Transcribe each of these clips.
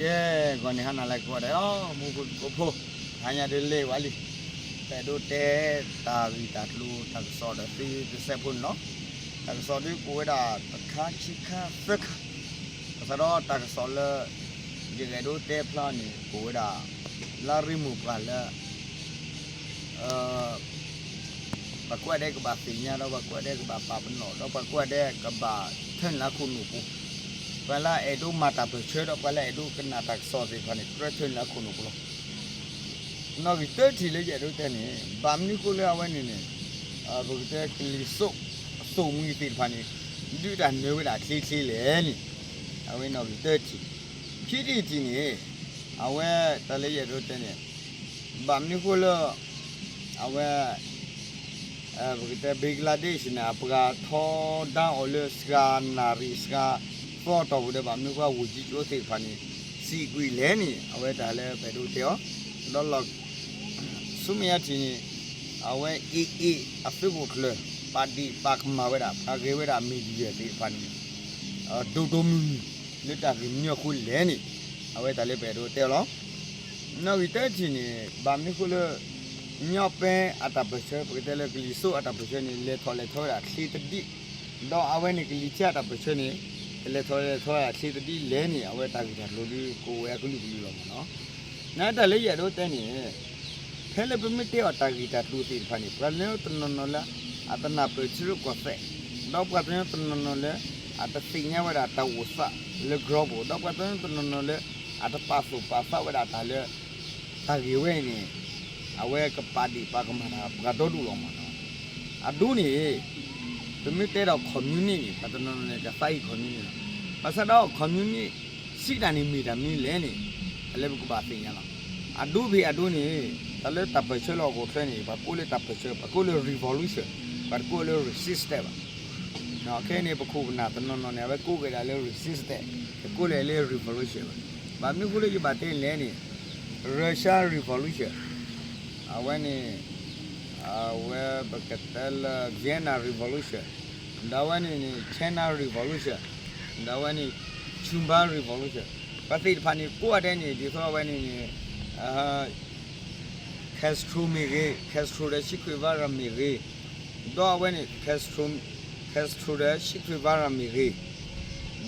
ကဲ, ဂီၤန့ၣ်ဟါနၤလၢကီးဒဲးလီၤ မူခိၣ်သကိးဖိ, ဟါညါဒုးလဲၤဝဲလံ, ပအဲၣ်ဒိးတဲတၢ်ဂ့ၢ်တၢ်ကျိၤတၢ်ကစီၣ်ဒီးသုတစဲးဖိန့ၣ်လီၤ. တၢ်ကစီၣ်ဒုးကိးဝဲဒၣ်တခါခံခါသၢခါ, ဘၣ်ဆၣ်ဒီးတၢ်ကစီၣ်လၢ ယကအဲၣ်ဒိးတဲဖျါန့ၣ် ကိးဝဲဒၣ် လၢရ့မိၢ်ပှၢ်လၢ ပှၤကိးဂၤဒဲးကဘၣ်သ့ၣ်ညါဒီး ပှၤကိးဂၤဒဲးကဘၣ်ပာ်ပနီၣ် ဒီးပှၤကိးဂၤဒဲးကဘၣ်ထၢနုာ်လၢအခိၣ်နူာ်ပူၤ, ပှၤလၢအအဲၣ်ဒိးမၤတၢ်ပၢၢ်ဆၢ ဒီးပှၤလၢအအဲၣ်ဒိးကနၣ်တၢ်ကစီၣ်သ့ၣ်တဖၣ်န့ၣ် ကြၢးထၢနုာ်လၢအခိၣ်နူာ်ပူၤလီၤ. နီၣ်ဂံၢ်တၢထံၣ်လၢယအဲၣ်ဒိးတဲန့ၣ် ဘၣ်မနုၤဃိလၢအဝဲန့ၣ်န့ၣ် ပကတဲကလံၤစိး အသိၣ်မှံၤသ့ၣ်တဖၣ်န့ၣ် ဒုးတၢ်နၢၤဝဲဒၣ်ချ့ချ့လဲၣ်န့ၣ်, အဝဲနီၣ်ဂံၢ်တၢထံၣ်, ခံထံၣ်တထံၣ်န့ၣ် အဝဲတၢ်လၢယအဲၣ်ဒိးတဲန့ၣ် ဘၣ်မနုၤဃိလၢ အဝဲ ပကတဲ Bangladesh န့ၣ် အပှၤထီဒါအီၤလၢစှၤနၣ်ရံၣ်စှၤသီအတီၢ်ပူၤဒီး ဘၣ်မနုၤဃိ ဝန်ကြီးချုပ် သ့ၣ်တဖၣ်န့ၣ် စံးကွံာ်လဲၣ်န့ၣ် အဝဲတၢ်လၢပအဲၣ်ဒိးတဲအီၤ, ဒီးလီၤ ဆူမဲာ်ညါထံၣ်န့ၣ် အဝဲ AA အသုးခိၣ်ကျၢၢ် ပာ်ဒ့ၣ်ပာ်ကမၣ်ဝဲဒၣ် ပှၤဂဲၤဝဲဒၣ် media သ့ၣ်တဖၣ်န့ၣ် ဒိၣ်ဒိၣ်မုၢ်မုၢ် လၢတၢ်ဂ့ၢ်မနုၤအဃိလဲၣ်န့ၣ် အဝဲတၢ်လၢပအဲၣ်ဒိးတဲအီၤလီၤ. နီၣ်ဂံၢ်တၢထံၣ်န့ၣ် ဘၣ်မနုၤဃိလၢ ညီပဲအတၢ်ပၢၢ်ဆၢ ပကတဲလၢကလံၤစိးအတၢ်ပၢၢ်ဆၢန့ၣ် လဲၤထီၣ်လဲၤထီဝဲဒၣ်ချ့တဒံၣ်, ဒီးအဝဲန့ၣ်ကလံၤဆဲအတၢ်ပၢၢ်ဆၢန့ၣ် ကလဲၤထီၣ်လဲၤထီဝဲဒၣ်ချ့တဒံၣ်လဲၣ်န့ၣ် အဝဲတၢ်ဂ့ၢ်တၢ်ကျိၤဒုးကအိၣ်ဝဲအကလုာ်ကလုာ်လီၤမ့ၢ်နီၤ. နတၢ်လၢယအဲၣ်ဒိးတဲန့ၣ် ဖဲလၢပမ့ၢ်တဲအီၤတၢ်ဂ့ၢ်တၢ်ကျိၤသ့ၣ်တဖၣ်န့ၣ် ပှၤတနီၤနီၤလၢ အတနၢ်ပၢၢ်ထံရူၢ်ကီၢ်သဲး, ဒီးပှၤတနီၤနီၤလၢ အတသ့ၣ်ညါဝဲဒၣ်တၢ်အိၣ်သးလၢကရီပူၤ, ဒီးပှၤတနီၤနီၤလၢ အတပာ်သူၣ်ပာ်သးဝဲဒၣ်တၢ်လၢ တၢ်ဂ့ၢ်ဝဲအံၤန့ၣ် အဝဲကပာ်ဒ့ၣ်ပာ်ကမၣ်တၢ်ပှၤဒီဒူၣ်လီၤမ့ၢ်နီၤ. အဒိန့ၣ် ပမ့ၢ်တဲဒီး communist န့ၣ် ပှၤတနီၤနီၤန့ၣ် ကသးဟံး communist လီၤ. ဘၣ်ဆၣ်ဒီး communist စံးတၢ်န့ၣ်မ့ၢ်တၢ်မနုၤလဲၣ်န့ၣ် တၢ်လၢပကဘၣ်သ့ၣ်ညါလီၤ. အဒိဖဲအဒိန့ၣ် တၢ်လၢတၢ်ပၢၢ်ဆၢလၢဟီၣ်ခိၣ်ချၢန့ၣ် ပှၤကိးလၢတၢ်ပၢၢ်ဆၢ ပှၤကိးလၢ revolution, ပှၤတကိးလၢ resistance ဘၣ်. ခဲအံၤန့ၣ် ပခိၣ်ပနၢ်တနီၤနီၤန့ၣ် အဝဲကိးက့ၤဒၣ်လၢ resistance, တကိးလၢလၢ revolution ဘၣ်. ဘၣ်မနုၤအဃိလၢယဘၣ်တဲလဲၣ်န့ၣ် Russia Revolution အဝဲန့ၣ် အဝဲပကတဲလၢ Vietnam Revolution, ဒီးအဝဲန့ၣ်န့ၣ် China Revolution, ဒီးအဝဲန့ၣ် Cuban Revolution, ပှၤသ့ၣ်တဖၣ်န့ၣ် ကိးဂၤဒဲးန့ၣ် ဒ်သိးအဝဲန့ၣ်န့ၣ် Castro မ့ၢ်ဂ့ၤ, Castro ဒီး Che Guevara မ့ၢ်ဂ့ၤ, ဒီးအဝဲန့ၣ် Castro, Castro ဒီး Che Guevara မ့ၢ်ဂ့ၤ, ဒီး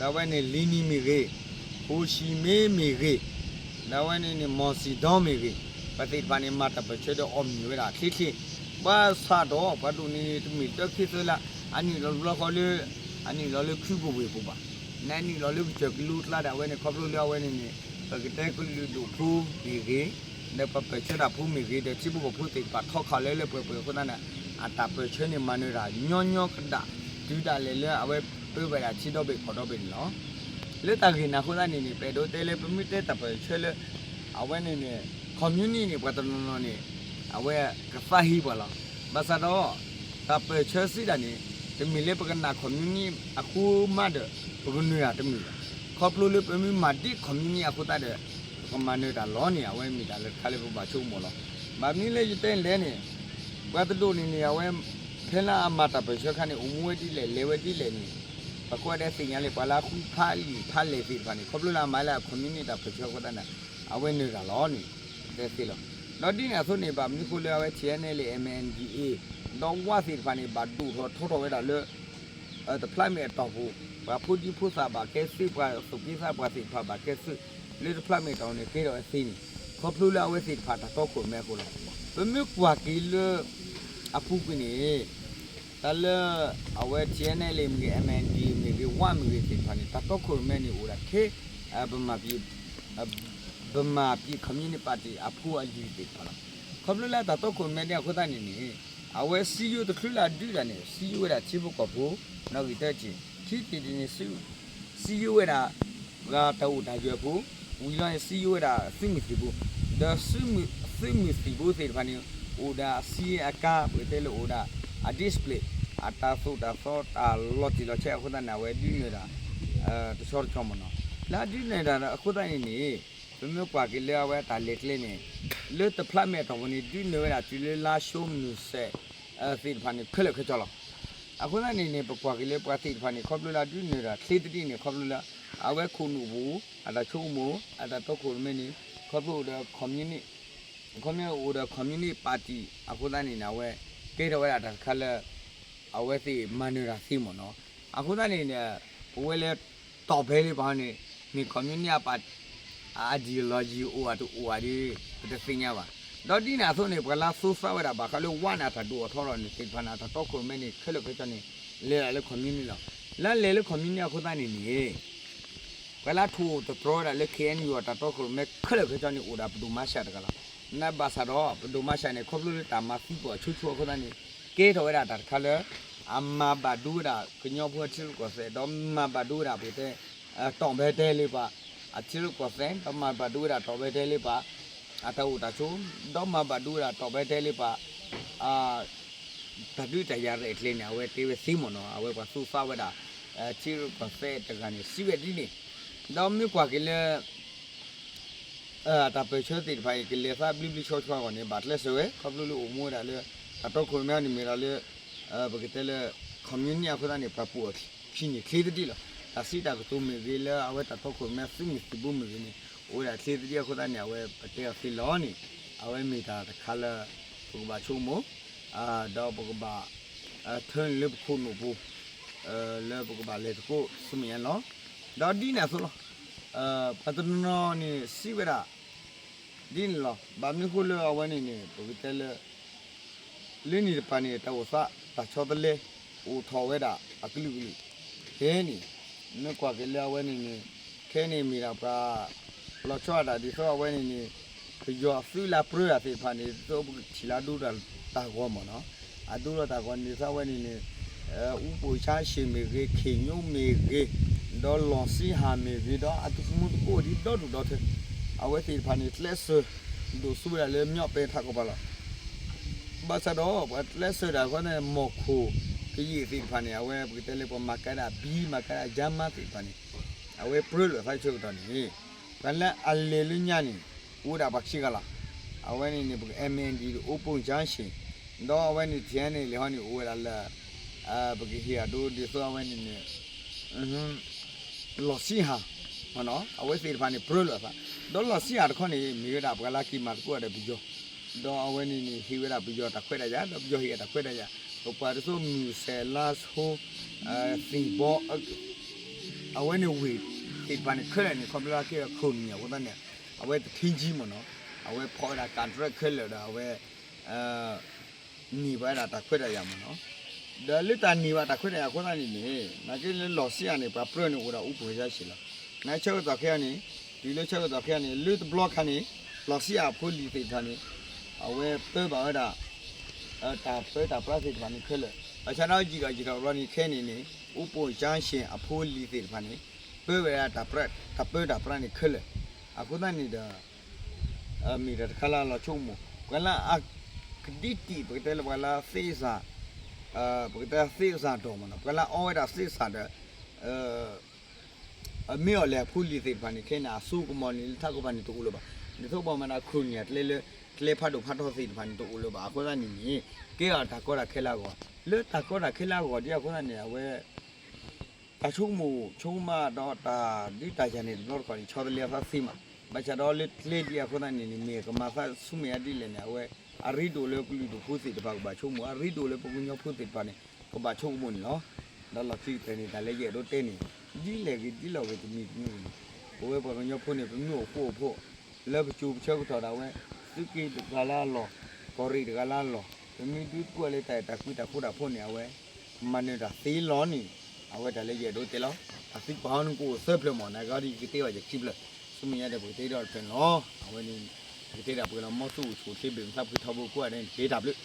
အဝဲန့ၣ် Lenin မ့ၢ်ဂ့ၤ, Ho Chi Minh မ့ၢ်ဂ့ၤ, ဒီးအဝဲန့ၣ်န့ၣ် Mao Zedong မ့ၢ်ဂ့ၤ, ပှၤသ့ၣ်တဖၣ်န့ၣ် မၤတၢ်ပၢၢ်ဆၢဒီးအီၣ်မ့ၤဝဲဒၣ်ချ့ချ့, ဘၣ်ဆၣ်ဒီးပှၤဒိၣ်န့ၣ် တမ့ၢ်တၢ်ခံသၢလၢ အနုာ်လီၤတဘျီဃီလၢ အနုာ်လီၤလၢခုကဝ့ၢ်ပူၤဘၣ်, နအနုာ်လီၤလၢကစၢၢ်ကလိကျါဒီး အဝဲန့ၣ်န့ၣ် ပကတဲကလုာ်ဒူၣ်ဖိမ့ၢ်ဂ့ၤ, ဒီးပှၤပၢၢ်ဆၢတၢ်ဖိမ့ၢ်ဂ့ၤ, ဒီးထံဖိကီၢ်ဖိသ့ၣ်တဖၣ်ထီၣ်ခးလၢလၢပှဲၤပှဲၤအဃိသတးန့ၣ် အတၢ်ပၢၢ်ဆၢန့ၣ် မၤနၢၤတၢ်ညီညီကဒၣ် တုၤဒၣ်လဲာ်လၢအဝဲပၢဝဲဒၣ်ထံဒီဘ့ၣ်ကီၢ်ဒီဘ့ၣ်န့ၣ်လီၤ. လၢတၢ်ဂ့ၢ်န့ၣ်အဃိသတးန့ၣ်န့ၣ် ပအဲၣ်ဒိးတဲလၢပမ့ၢ်တဲတၢ်ပၢၢ်ဆၢလၢ အဝဲန့ၣ်န့ၣ် communist န့ၣ် ပှၤတနီၤနီၤန့ၣ် အဝဲကသးဟ့ပှၤလီၤ. ဘၣ်ဆၣ်ဒီး တၢ်ပၢၢ်ဆၢစံးတၢ်န့ၣ် တမ့ၢ်လၢပကနၣ် communist အဃိမးဒီး ပကနၢၤတၢ်တမ့ၢ်ဘၣ်. ခီဖျိလၢပမ့ၢ်မၤဒ် communist အဃိသတးဒီး ပကမၤနၢၤတၢ်လီၤန့ၣ် အဝဲမ့ၢ်တၢ်လၢတခါလၢပဘၣ်ဆိကမိၣ်လီၤ. ဘၣ်မနုၤလၢယတဲလဲၣ်န့ၣ် ပှၤတဒိၣ်န့ၣ်န့ၣ် အဝဲ ဖဲလၢအမၤတၢ်ပၢၢ်ဆၢခါန့ၣ် အိၣ်မူဝဲဒ်လဲၣ် လဲၤဝဲဒ်လဲၣ်န့ၣ် ပှၤကိးဂၤဒဲးသ့ၣ်ညါလံ ပှၤလၢအဃုဖးလံာ်ဖးလဲၢ်သ့ၣ်တဖၣ်န့ၣ် ခီဖျိလၢအမၤလၢအ communist တၢ်ပၢၢ်ဆၢအဃိသတးန့ၣ် အဝဲနၢၤတၢ်လီၤန့ၣ် တဲသ့လီၤ. ဒီးဒ်န့ၣ်အသိးန့ၣ် ဘၣ်မနုၤဃိလၢအဝဲ T N L A M N D A ဒီးဝၣ်သ့ၣ်တဖၣ်န့ၣ် ဘၣ်ဒိၣ်ထီၣ်ထီထီၣ်ဝဲဒၣ်လၢ တဖျးမဲာ်အတီၢ်ပူၤ ပှၤဖိဒံဖိသၣ်ဘၣ်ကဲသုး ပှၤသူၣ်က့သးပှၢ်သ့ၣ်တဖၣ်ဘၣ်ကဲသုး လၢတဖျးမဲာ်အတီၢ်န့ၣ် ကဲထီၣ်ဝဲသ့န့ၣ် ခီဖျိလၢအဝဲသ့ၣ်တဖၣ်တၢ်တီခိၣ်ရိၣ်မဲအဃိလီၤ. ပမ့ၢ်ကွၢ်က့ၤလၢ အပူၤကွံာ်န့ၣ် တၢ်လၢ အဝဲ T N L A မ့ၢ်ဂ့ၤ M N D A မ့ၢ်ဂ့ၤ ဝၣ်မ့ၢ်ဂ့ၤသ့ၣ်တဖၣ်န့ၣ် တၢ်တီခိၣ်ရိၣ်မဲန့ၣ်အိၣ်ဒၣ်ထဲ ဗမာပြည် communist party အဖိအလံၤသ့ၣ်တဖၣ်လီၤ. ခီဖျိလၢတၢ်တီခိၣ်ရိၣ်မဲန့ၣ်အဃိသတးန့ၣ်န့ၣ် အဝဲစည်းရုံးတချုးလၢအဒုးတၢ်န့ၣ် စည်းရုံးဝဲဒၣ်ထံဖိကီၢ်ဖိ နီၣ်ဂံၢ်တၢထံၣ် ခံထံၣ်တထံၣ်န့ၣ် စည်းရုံးဝဲဒၣ် ပှၤတၢ်အိၣ်တၢ်ယၢၤဖိ ဝံၤလီၤန့ၣ် စည်းရုံးဝဲဒၣ်သုးမုၢ်သံၣ်ဘိ ဒီးသုးမုၢ်သံၣ်ဘိသ့ၣ်တဖၣ်န့ၣ် အိၣ်ဒၣ်အစံအကါ ပကတဲလၢအိၣ်ဒၣ် အ display အတၢ်သိၣ်တၢ်သီတၢ်လီၤတံၢ်လီၤဆဲးအဃိသတးန့ၣ် အဝဲဒုးနၢၤတၢ် တဆီတဆီမ့ၢ်နီၤ. လၢအဒုးနၢၤတၢ်အဃိသတးန့ၣ်န့ၣ် ပမ့ၢ်ကွၢ်က့ၤလၢအဝဲအတၢ်လဲၤကျဲန့ၣ် လၢတဖျးမဲာ်အတီၢ်ပူၤန့ၣ် ဒုးနၢၤဝဲဒၣ်တုၤလၢလါၡိမုၢ်နုာ်စဲး သ့ၣ်တဖၣ်န့ၣ် ခဲလၢာ်ခဲဆ့လီၤ. အဃိသတးန့ၣ်န့ၣ် ပကွၢ်က့ၤလၢပှၤသ့ၣ်တဖၣ်န့ၣ် ခီဖျိလၢအဒုးနၢၤတၢ်ချ့တဒံၣ်န့ၣ် ခီဖျိလၢ အဝဲခိၣ်နူာ်ပူၤ အတၢ်ဆိကမိၣ် အတၢ်တီခိၣ်ရိၣ်မဲန့ၣ် ခီဖျိအိၣ်ဒီး communist, ခီဖျိအိၣ်ဒီး communist party အဃိသတးန့ၣ်န့ၣ် အဝဲကဲထီၣ်ဝဲဒၣ်တၢ်တခါလၢ အဝဲသ့ၣ်မၤနၢၤတၢ်သ့မ့ၢ်နီၤ. အဃိသတးန့ၣ်န့ၣ် ပဝဲလၢတီၢ်ဖဲလၢပှၤန့ၣ် မ့ၢ် communist အ ideology အိၣ်ဧါတအိၣ်ဧါဒီး ပတသ့ၣ်ညါဘၣ်. ဒီးဒ်န့ၣ်အသိးန့ၣ် ပှၤလၢသူသးဝဲဒၣ်ဘၣ်ဃးလၢဝါန့ၣ် အတၢ်ဒုးအိၣ်ထီၣ်ဒီးန့ၣ် သ့ၣ်တဖၣ်န့ၣ် အတၢ်တီခိၣ်ရိၣ်မဲန့ၣ် ခဲလၢာ်ခဲဆ့န့ၣ် လဲၤဒၣ်လၢ communist လီၤ. လၢလဲၤလၢ communist အဃိသတးန့ၣ်န့ၣ် ပှၤလၢထိၣ်သတြီၤဝဲဒၣ်လၢ KNU အတၢ်တီခိၣ်ရိၣ်မဲခဲလၢာ်ခဲဆ့န့ၣ် အိၣ်ဒၣ်ပဒိၣ်မၤစၢၤတဂၤလီၤ. နဘၣ်ဆၣ်ဒီး ပဒိၣ်မၤစၢၤန့ၣ် ခီဖျိလၢတၢ်မၤသံပှၤဆိဆိအဃိသတးန့ၣ် ကဲထီၣ်ဝဲဒၣ်တၢ်တခါလၢ အမၤဘၣ်ဒိဝဲဒၣ်ကညီဖိအထံရူၢ်ကီၢ်သဲး ဒီးမၤဘၣ်ဒိဝဲဒၣ်ပကတဲ တီၢ်ဖဲတဲလၢပှၤ အထံရူၢ်ကီၢ်သဲး ဒီးမၤဘၣ်ဒိဝဲဒၣ်တီၢ်ဖဲတဲလၢပှၤ အတၢ်အိၣ်တၢ်ဆိး ဒီးမၤဘၣ်ဒိဝဲဒၣ်တီၢ်ဖဲတဲလၢပှၤ တၢ်ဒုးတၢ်ယၤရဲၣ်ကျဲၤန့ၣ် အဝဲတဲဝဲသ့မ့ၢ်နီၤ. အဝဲပှၤသူသးဝဲဒၣ် ထံရူၢ်ကီၢ်သဲးတဂၤန့ၣ် စံးဝဲဒ်န့ၣ်. ဒီးမ့ၢ်ကွၢ်က့ၤလၢ တၢ်ပၢၢ်ဆၢသ့ၣ်တဖၣ်အံၤ ကလဲၤသးဘျ့ဘျ့ဆှီဆှီအဂီၢ်န့ၣ် ဘၣ်ကျဲးစၢးဝဲ ခီဖျိလၢအိၣ်မူဝဲဒၣ်လၢ တၢ်တီခိၣ်ရိၣ်မဲန့ၣ်မ့ၢ်ဒၣ်လၢ ပကတဲလၢ communist အဃိသတးန့ၣ် ပှၤပိာ်အခံန့ၣ်ချ့သဒံးလီၤ. တၢ်စံးတၢ်ကတိၤမ့ၢ်ဂ့ၤ လၢအဝဲတၢ်တီခိၣ်ရိၣ်မဲသုးမုၢ်သံၣ်ဘိမ့ၢ်ဂ့ၤန့ၣ် အိၣ်ဝဲဒၣ်ချ့သဒံးအဃိသတးန့ၣ် အဝဲပတဲအီၤသ့လီၤန့ၣ် အဝဲမ့ၢ်တၢ်တခါလၢ ပကဘၣ်ဆိကမိၣ် ဒီးပကဘၣ် ထၢနုာ်လၢပခိၣ်နူာ်ပူၤ လၢပကဘၣ်လဲၤသကိးဆူမဲာ်ညါန့ၣ်လီၤ. ဒီးဒ်န့ၣ်အသိးလီၤ. ပှၤတနီၤနီၤန့ၣ်စံးဝဲဒၣ် ဒ်န့ၣ်လီၤ. ဘၣ်မနုၤအဃိလၢအဝဲန့ၣ်န့ၣ် ပကတဲလၢ လၢန့ၣ်တဖၣ်န့ၣ် တၢ်အိၣ်သးတၢ်ဆီတလဲ အိၣ်ထီၣ်ဝဲဒၣ်အကလုာ်ကလုာ် ခဲအံၤန့ၣ် မ့ၢ်ကွၢ်က့ၤလၢအဝဲန့ၣ်န့ၣ် ခဲအံၤန့ၣ်မ့ၢ်ဒၣ်ပှၤ လီၤဆီဒၣ်တၢ်ဒ်သိးအဝဲန့ၣ်န့ၣ် ပယီၤအသုးလၢအပြၢတၢ်သ့ၣ်တဖၣ်န့ၣ် ဒ်သိးပကထံၣ်လၢအဒိတၢ်ဂီၤမ့ၢ်နီၤ. အဒိတၢ်ဂီၤန့ၣ်ဒ်သိးအဝဲန့ၣ်န့ၣ် အူပိာ်ဆါဆံၣ်မ့ၢ်ဂ့ၤ ခ့ၣ်ညိမ့ၢ်ဂ့ၤ ဒီးလီၤစံဟၣ်မ့ၢ်ဂ့ၤ ဒီးအသုးမူသကိးဒ်ဒီဒူၣ်ဒီထၢ အဝဲသ့ၣ်တဖၣ်န့ၣ် ကျဲးစၢးဒိၣ်စိဝဲဒၣ်လၢ မြောက်ပိုင်း ထးကီၢ်ပၤလီၤ. ဘၣ်ဆၣ်ဒီး ပှၤကျဲးစၢးတၢ်အဃိန့ၣ် မီၢ်ခိၣ်ကယံာ်သ့ၣ်တဖၣ်န့ၣ် အဝဲပကတဲလၢပှၤမၤကဲဒၣ်ဘံ မၤကဲဒၣ်ယါမါသ့ၣ်တဖၣ်န့ၣ် အဝဲပြၢလိာ်သးဆၢကတီၢ်န့ၣ် ပှၤလၢအလဲၤလၢညါန့ၣ် အိၣ်ဝဲဒၣ်ပှၤခံဂၤလီၤ. အဝဲန့ၣ်န့ၣ် ပက M N D ဒီး အိၣ်ပိာ်ဆါဆံၣ် ဒီးအဝဲန့ၣ် T N L A ဟီန့ၣ် အိၣ်ဝဲဒၣ်လၢ ပကဟ့ၣ်အဒိဒ်သိးအဝဲန့ၣ်န့ၣ် လီၤစံဟၣ် အဝဲသ့ၣ်တဖၣ်န့ၣ် ပြၢလိာ်အသး ဒီးလီၤစံဟၣ်တခီန့ၣ် မ့ၢ်ဝဲဒၣ်ပှၤလၢက့ၤမၤသကိးဒီးပယီၤ ဒီးအဝဲန့ၣ်န့ၣ် ဟ့ၣ်ဝဲဒၣ်ပယီၤတၢ်ခွဲးတၢ်ယာ် ဒီးပယီၤဟ့ၣ်အတၢ်ခွဲးတၢ်ယာ် ပကွၢ်ဒ်သိးမုၢ်စဲးလါဆိ သ့ၣ်ဘီ အဝဲန့ၣ်ဝ့ၢ်သ့ၣ်တဖၣ်န့ၣ် ခဲလၢာ်န့ၣ် ခီဖျိလၢကဲခရူၣ်နံၣ်အဃိသတးန့ၣ် အဝဲတထံကံမ့ၢ်နီၤ အဝဲဖီၣ်ဝဲဒၣ် contract ခဲလၢာ်ဒီးအဝဲ န့ၢ်ဘၣ်ဝဲဒၣ်တၢ်ခွဲးတၢ်ယာ်မ့ၢ်နီၤ. ဒီးလၢတၢ်န့ၢ်ဘၣ်တၢ်ခွဲးတၢ်ယာ်အဃိသတးန့ၣ်န့ၣ် နာ်က့လၢလီၤစံအၤန့ၣ် ပှၤပြၢန့ၣ်အိၣ်ဒီးအူပိာ်စါဆံးလီၤ. နာ်ဆၢကတီၢ်ခဲအံၤန့ၣ် တုၤလၢဆၢကတီၢ်ခဲအံၤန့ၣ် လၢတဘျီခါန့ၣ် လီၤစံအၤအဖိလံၤသ့ၣ်တဖၣ်န့ၣ် အဝဲပၢဘၣ်ဝဲဒၣ် တၢ်ပၢတၢ်ပြးသ့ၣ်တဖၣ်န့ၣ်ခဲလၢာ် ဘၣ်ဆၣ်ဒီးယံာ်ဒီးယံာ်ထီၣ်တဘျီန့ၣ်ခဲအံၤန့ၣ်န့ၣ် အူပိာ်စါဆံးအဖိလံၤသ့ၣ်တဖၣ်န့ၣ် ပၢဝဲဒၣ်တၢ်ပၢတၢ်ပြးန့ၣ်ခဲလၢာ် အဃိသတးန့ၣ်ဒီး မ့ၢ်တၢ်တခါလၢအလီၤဆိကမိၣ် ပှၤလၢအကဒံတံာ် ပကတဲလၢပှၤလၢသ့ၣ်စၢ် ပကတဲသ့ၣ်စၢ်ဒီးမ့ၢ်နီၤ ပှၤလၢအအီဝဲဒၣ်သ့ၣ်စၢ်ဒီး အမ့ၢ်အီၤလဲၤအဖိလံၤသ့ၣ်တဖၣ်န့ၣ် ခဲအံၤန့ၣ် အစိကမီၤန့ၣ် လၢထးခိၣ်ပၤန့ၣ်တအိၣ်လၢၤဘၣ်. ဒ်သိးပှၤမၤတၢ်ခရူၣ်နံၣ်အကျဲလၢ ကျဲဖးဒိၣ်ဖးထီသ့ၣ်တဖၣ်န့ၣ်တအိၣ်လၢၤဘၣ်. အဃိသတးန့ၣ်န့ၣ် ကဲအီၤတၢ်ကီတၢ်ခဲလၢအဂီၢ် လၢတၢ်ကီတၢ်ခဲလၢအဂီၢ်ဒ်အဃိသတးန့ၣ် အဝဲ တၢ်ဆိကမိၣ်ဆိကမးဒီးတၢ်ဒုးတၢ်ယၤန့ၣ် တဘျီတခီၣ်န့ၣ် ဆီတလဲအသးသ့မး, ဘၣ်ဆၣ်ဒီးလၢကျဲဒ်အဃိသတးန့ၣ်န့ၣ် မ့ၢ်ကမၤသးဆူမဲာ်ညါဒ်လဲၣ်န့ၣ် အဝဲ အရ့ဒိၣ်လၢကလုာ်ဒူၣ်ဖိသ့ၣ်တဖၣ်ကဘၣ်ဆိကမိၣ်, အရ့ဒိၣ်လၢပှၤကညီဖိသ့ၣ်တဖၣ်န့ၣ် ကဘၣ်ဆိကမိၣ်န့ၣ်လီၤ. ဒီးလီၢ်ခံကတၢၢ်န့ၣ် တၢ်လၢယအဲၣ်ဒိးတဲန့ၣ် ဒ်လဲၣ်ဂ့ၤဒ်လဲၣ်ဂ့ၤတမံၤတမံၤန့ၣ် ပဝဲပှၤကညီဖိန့ၣ် ပမ့ၢ်အိၣ်ဃူအိၣ်ဖိး လၢပစိၤပဆၢကတီၢ်ဒၣ်ဝဲ သုးက့တဂၤလၢအလီၢ်, ကီၢ်ရ့ၣ်တဂၤလၢအလီၢ်, ပမ့ၢ်ဒုးသကိးလၢတၢ်အဲၣ်တၢ်ကွံတၢ်ဃူတၢ်ဖိးန့ၣ် အဝဲ မၤနၢၤတၢ်သ့လီၤန့ၣ် အဝဲတၢ်လၢယအဲၣ်ဒိးတဲလီၤ. တၢ်သံကွၢ်ဟီန့ၣ်ကအိၣ်သၢဖျၢၣ်မး, နာ်က့ဒီးယကတဲဘၣ်ယခံဖျၢၣ်, ဆူမဲာ်ညါဒီးပကတဲဒီးတဖျၢၣ်န့ၣ်လီၤ. အဝဲန့ၣ် ပကတဲဒၣ်ပှဲၤလီၤ မီၤသူၣ်အိၣ်ဆူၣ်အိၣ်ချ့ဘျုးမသးဖှံထီဘိကိးဂၤဒဲးန့ၣ် က့ၤတၢ်ဘျုး